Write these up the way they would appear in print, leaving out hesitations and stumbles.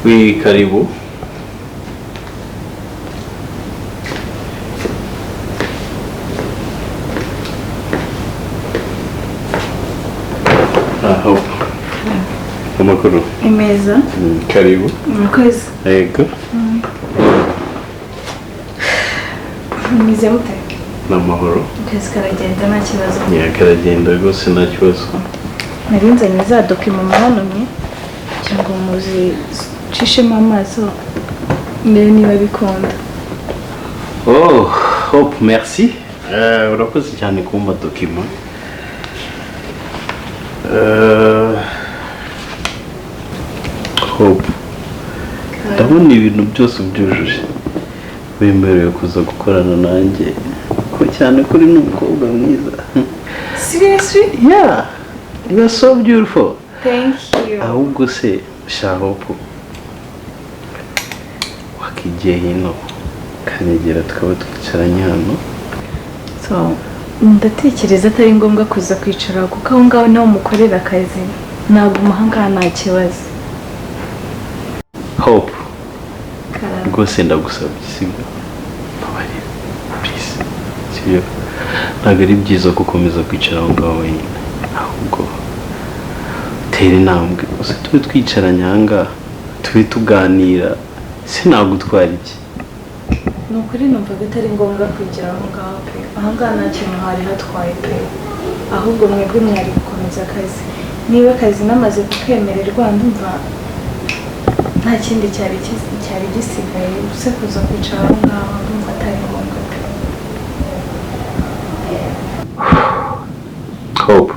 Oui, karibu. Ah, Hope. Amakuru. Ni meza. Karibu. Murakoze. Yego. Mumeze mute? Ni amahoro. Akazi karagenda nta kibazo. Yeah, karagenda rwose nta kibazo. Nari nzanye za dokima mwantumye kugira ngo muzicishemo amaso ndebe niba bikunda. Oh, Hope, merci. Urakoze cyane kumpa dokima. Hope, ndabona ibintu byose ubyujuje, wemerewe kuza gukorana nanjye, ko cyane kuri n'umukobwa mwiza. Seriously? Yeah, you are so beautiful. Thank you. Ahubwo se sha Hope, wakigiye hino ukanyegera tukaba twicaranye hano. So, ndatekereza atari ngombwa kuza kwicara kuko aho ngaho niho mukorera akazi, naguma aha ngaha nta kibazo. Hope, rwose ndagusabye, sibyo? Mbabarira, please, sibyo? Ntabwo ari byiza gukomeza kwicara aho ngaho wenyine, ahubwo tera intambwe gusa tube twicaranye aha ngaha, tube tuganira, sinagutwara iki? Ni ukuri numvaga atari ngombwa kwigira aho ngaho pe, aha ngaha nta kintu hari hatwaye pe, ahubwo mwebwe mwari gukomeza akazi. Niba akazi namaze kukemererwa ndumva nta kindi cyari gisigaye, uretse kuza kwicara aho ngaho ndumva atari ngombwa pe. Hope,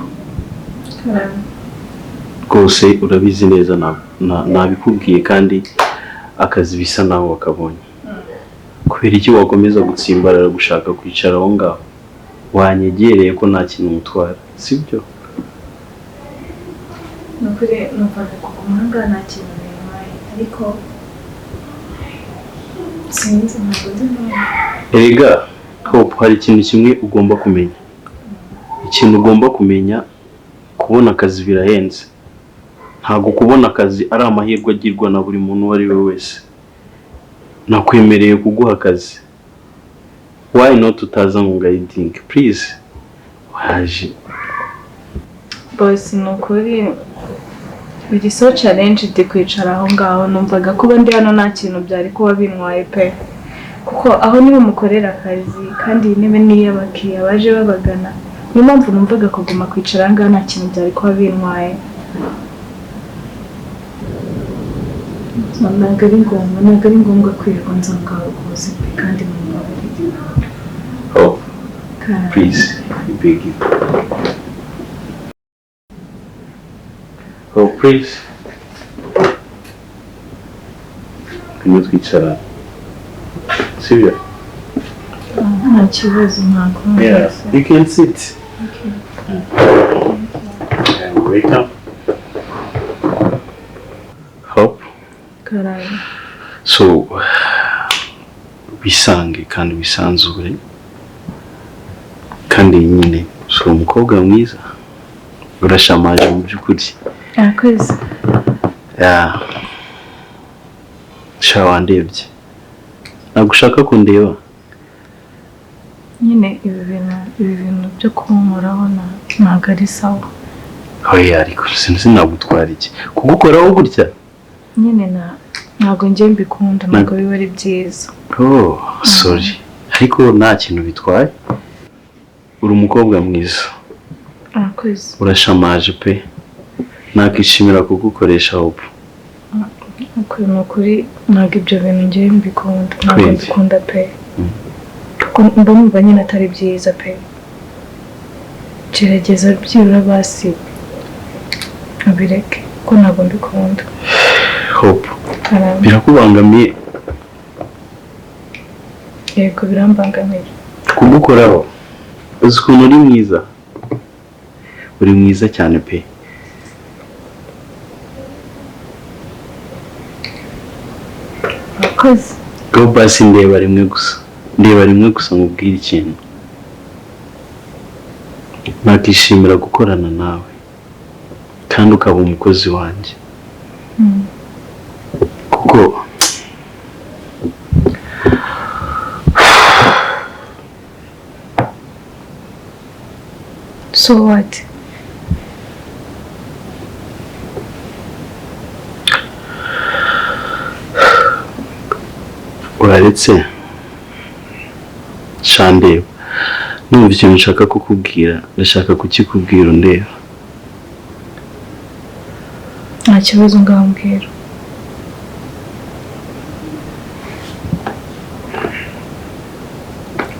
rwose urabizi neza, nabikubwiye kandi akazi bisa naho wakabonye. Kubera iki wakomeza gutsimbarara gushaka kwicara aho ngaho? Wanyegereye ko nta kintu umutwara, sibyo? Ni ukuri numvaga kuguma aha ngaha nta kintu bintwaye, ariko sinzi, ntabwo nzi impamvu. Erega Hope, hari ikintu kimwe ugomba kumenya. Ikintu ugomba kumenya, kubona akazi birahenze. Ntabwo kubona akazi ari amahirwe agirwa na buri muntu uwo ari we wese. Nakwemereye kuguha akazi, why not utaza ngo ngayidinge? Please, waje. Boss, ni ukuri biri so challenged kwicara aho ngaho, numvaga kuba ndi hano nta kintu byari kuba bintwaye pe, kuko aho niho mukorera akazi kandi iyi ntebe ni iy'abakiriya baje babagana, niyo mpamvu numvaga kuguma kwicara aha ngaha nta kintu byari kuba bintwaye. Ntabwo ari ngombwa, ntabwo ari ngombwa kwirirwa nza ngaho rwose pe, kandi mumbabarire. Hope, please, I beg you. Hope, please. Ngwino twicara, sibyo? Nta kibazo, ntabwo. Yeah, you can sit. Okay. And wake up. Hope. Karame. So, wisange kandi wisanzure, kandi nyine si umukobwa mwiza, urashamaje mu by'ukuri. Arakoze. Yeah. Sha wandebye, ntabwo ushaka kundeba? Nyine ibi bintu byo kunkoraho ntabwo ari sawa. Oya, ariko sinagutwara iki kugukoraho gutya? Nyine ntabwo njye mbikunda, ntabwo biba ari byiza. Oh, sorry, ariko nta kintu bitwaye, uri umukobwa mwiza. Arakoze. Urashamaje pe, nakishimira kugukoresha Hope. Ni ukuri ntabwo ibyo bintu njye mbikunda, ntabwo mbikunda pe, kuko mba numva nyine atari byiza pe. Gerageza byibura basi ubireke, kuko ntabwo mbikunda. Hope, birakubangamiye? Yego, birambangamiye. Kugukoraho, uzi ukuntu uri mwiza, uri mwiza cyane pe. Urakoze. Go basi ndeba rimwe gusa, ndeba rimwe gusa nkubwire ikintu. Nakishimira gukorana nawe Kandi ukaba umukozi wanjye. Kuko So what? Uraretse shandeba, numva ikintu nshaka kukubwira, ndashaka kukikubwira undeba. Nta kibazo, ngambwira.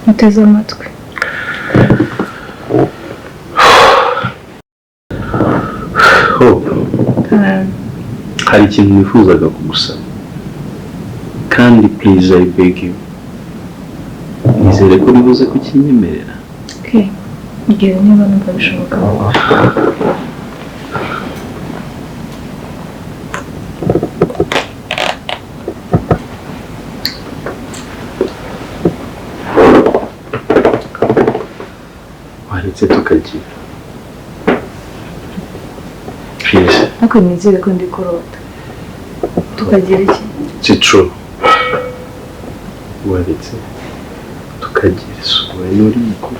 Muteze amatwi. Hope, hari ikintu nifuzaga kugusaba, kandi please I beg you, nizere ko uribuze kukinyemerera. Okay, mbwira niba numva bishoboka. Waretse tukagira, please. Ariko nizere ko ndi kurota. Tukagira iki? It's true. Waretse tukagira isuku n'uri mukuru.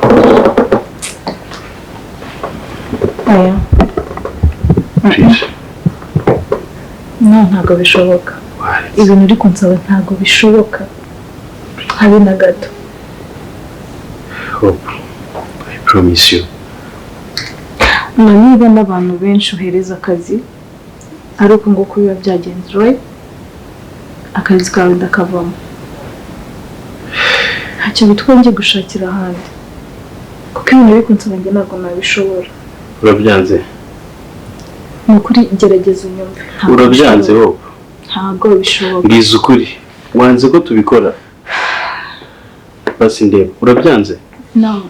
Aya. Please. No, ntabwo bishoboka. Waretse. Ibintu uri kunsaba ntabwo bishoboka. Habe na gato. Hope, I promise you. Na niba n'abantu benshi uhereza akazi ari uko nguko biba byagenze, right? Akazi kawe ndakavamo. Ntacyo bitwongeye gushakira ahandi. Kuko ibintu uri kunsaba njye ntabwo nabishobora. Urabyanze? Ni ukuri, gerageza unyumve. Ntabwo Urabyanze bishoboka. Hope? Ntabwo bishoboka. Mbwiza ukuri. Wanze ko tubikora? Basi ndeba. Urabyanze? No.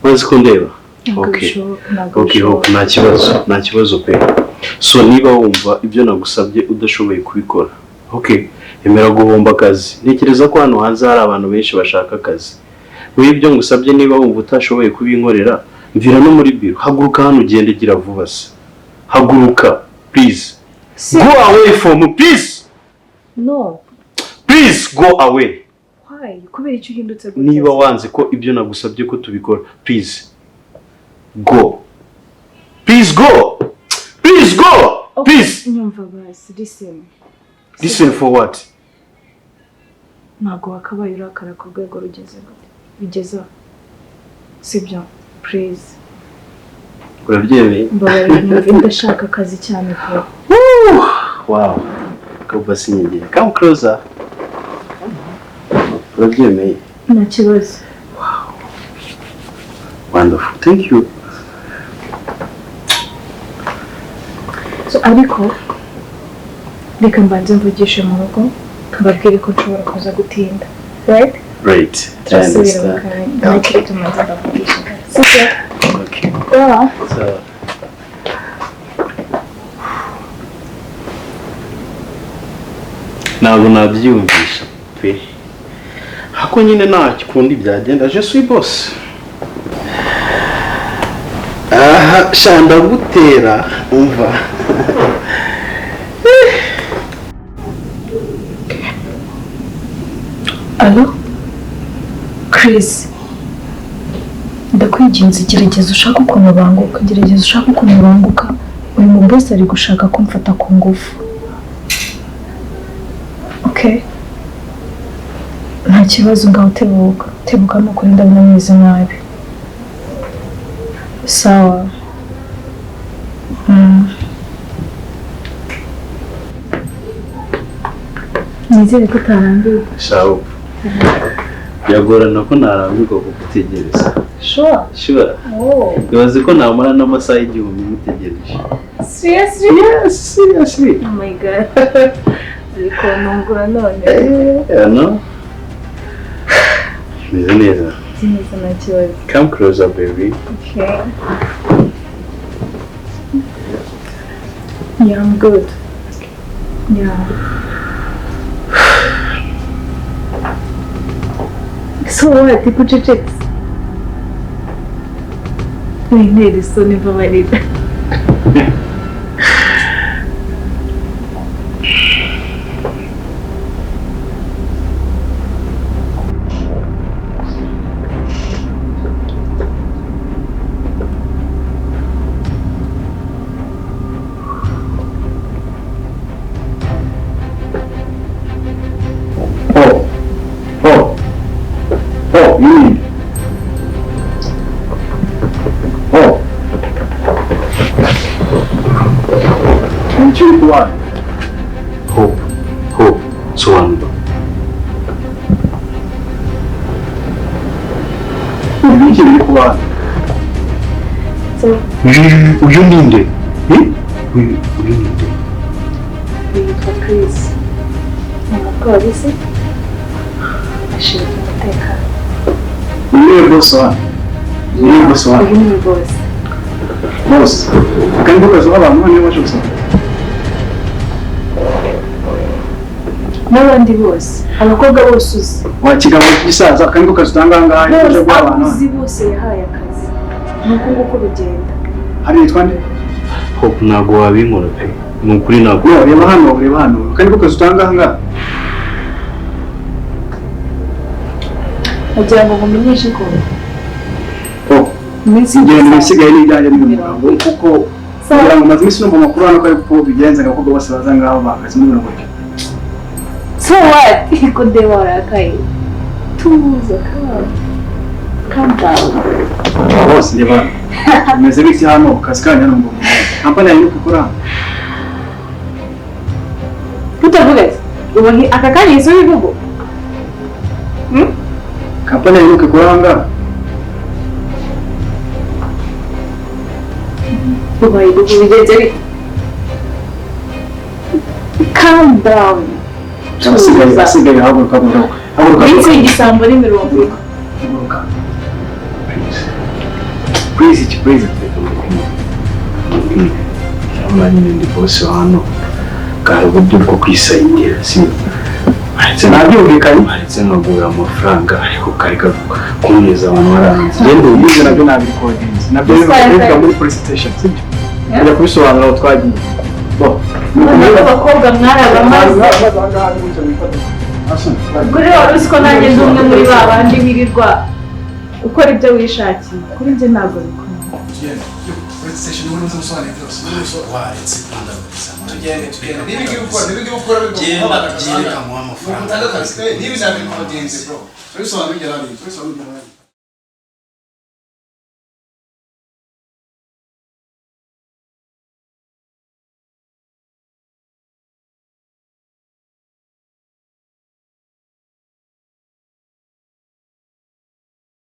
Wanze ko ndeba? Ntabwo Okay. bishoboka. Ntabwo Okay, Hope, bishoboka. nta kibazo. Nta kibazo pe. So niba wumva ibyo nagusabye udashoboye kubikora, okay, emera guhomba akazi. Ntekereza ko hano hanze hari abantu benshi bashaka akazi. Wowe ibyo ngusabye niba wumva utashoboye kubinkorera, mvira no muri biro. Haguruka hano ugende, gira vuba se. Haguruka, please. Go away from me, please. No. Please go away. Why? Kubera icyo uhindutse gutya? Niba wanze ko ibyo nagusabye ko tubikora, please go. Please go. Please go. Okay, Please. Nyumva basi, listen. Listen for what? Ntabwo wakabaye urakara ku rwego rugeze gute. Bigeze aho. Sibyo? Please. Urabyemeye? Mbabarira nyumve, ndashaka akazi cyane pe. Wow. Kabasi nyegera. Come closer. Urabyemeye? Nta kibazo. Wonderful. Thank you. So, ariko reka mbanze mvugishe mu rugo mbabwire ko nshobora kuza gutinda. Right? Right. I Turasubira mu understand. kanya. Nta kibazo, tumanze ndavugisha. Sibyo? Okay. Yeah. So ntabwo nabyiyumvisha pe, hako nyine nta kundi byagenda, je suis boss. Aha sha, ndagutera, umva. Allo? Chris, ndakwinginze gerageza ushake ukuntu banguka, gerageza ushake ukuntu banguka. Uyu mubosi ari gushaka kumfata ku ngufu. Okay? Nta kibazo, ngaho tebuka. Tebuka ni ukuri, ndabona meze nabi. Sawa. Nizere ko utarambiwe. Shahu, byagorana ko narambirwa kugutegereza. Sure. Sure. Oh. Ibaze ko namara n'amasaha 1000 ngutegereje. Seriously? Yes, seriously. Oh my God. Uri kuntungura none. No? Meze neza. Neza, nta kibazo. Come closer, baby. Okay. Yeah, I'm good. Yeah. So what? Kucecetse. Wintera isoni, mbabarira. Oh, you mean? Oh. Nicyo uri kubana. Hope, Hope, sobanura. Ibiki biri kubana. Uyu ninde? Uyu ninde? Yitwa Chris. Ni umupolisi ashinzwe umutekano. Uyu ni boss wa. Uyu ni boss wa. Uyu ni boss. Boss. Kandi ukaza abantu niyo baje gusa. N'abandi bose, abakobwa bose uzi. Wa kigabo gisaza kandi ukaza utanga ngaha uje guha abantu. Uzi bose yahaye akazi. Nuko nguko bigenda. Hari yitwa nde? Hope ntabwo wabinkora pe. Ni ukuri ntabwo. No, reba hano, reba hano. Kandi ukaza utanga ngaha. Nagira ngo nkumenyeshe ko igenda isigaye n'ibyanjye n'umugabo kuko kugira ngo maze iminsi numva amakuru hano ko ariko bigenza abakobwa bose baza ngaho bahagaze muri mirongo itatu. So what? Ko ndeba warakaye. Tuza, calm down. Bose ndeba bimeze bityo hano akazi kanyu hano ngo kampani yanyu nuko ikora hano. Utavuga se? Ubu aka kanya isura ivugo? Kampani yanyu nuko ikora aha ngaha. Ubaye bigenze bite? Calm down. Asigaye haguruka haguruka. Haguruka. Iminsi y'igisambo ni mirongo. Haguruka. Please, please. Urabona nyine ndi boss wa hano. Bwari uburyo bwo kwisayidira si Nabyumvikanye. Baretse nkagura amafaranga ariko kari kuneza abantu baranze. Genda ubize nabyo nabikodinze. Nabyo bivuga muri police station, sibyo? Kujya kubisobanura aho twagiye. Bo. Abakobwa mwarabamaze. Kuri wari uzi ko nanjye ndi umwe muri ba bandi wirirwa ukora ibyo wishakiye. Kuri njye ntabwo bikunda. Tugende, tugende.